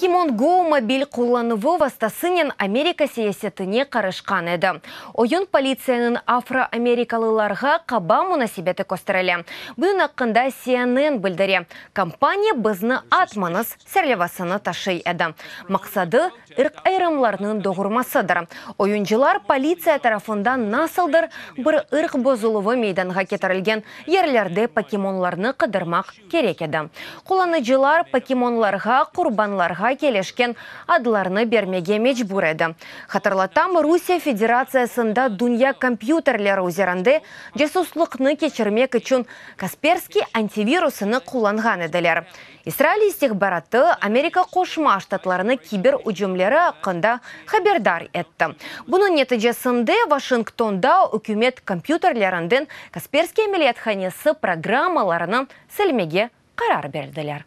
Pokemon Go mobil qullanuvı vastasınen Amerika siyasetine qarışqan edi. Oyun politsiyanıñ afroamerikalılarğa qaba munasebeti kösterile. Bunıñ aqqında CNN bildire. Kampaniya Bizni atmañız serlevasını taşıy edi. Maqsadı, ırq ayırımlarnıñ doğurmasıdır. Oyuncılar politsiya tarafından nasıldır bir ırq bozuluvı meydanğa ketirilgen yerlerde pokemonlarnı qıdırmaq kerek edi. Qullanıcılar pokemonlarğa qurbanlarğa kelişken adlarnı bermege mecbur edi. Hatırlatam, Rusiye Federatsiyasında dünya kompyuterleri üzerinde casuslıqnı keçirmek içün Kasperskiy antivirusını qullanğan ediler. İsrail istihbaratı Amerika Qoşma Ştatlarını kiber ücümleri aqqında haberdar etti. Bunıñ neticesinde Vaşingtonda ükümet kompyuterlerinden Kasperskiy ameliyathanesi programmalarını silmege qarar berdiler.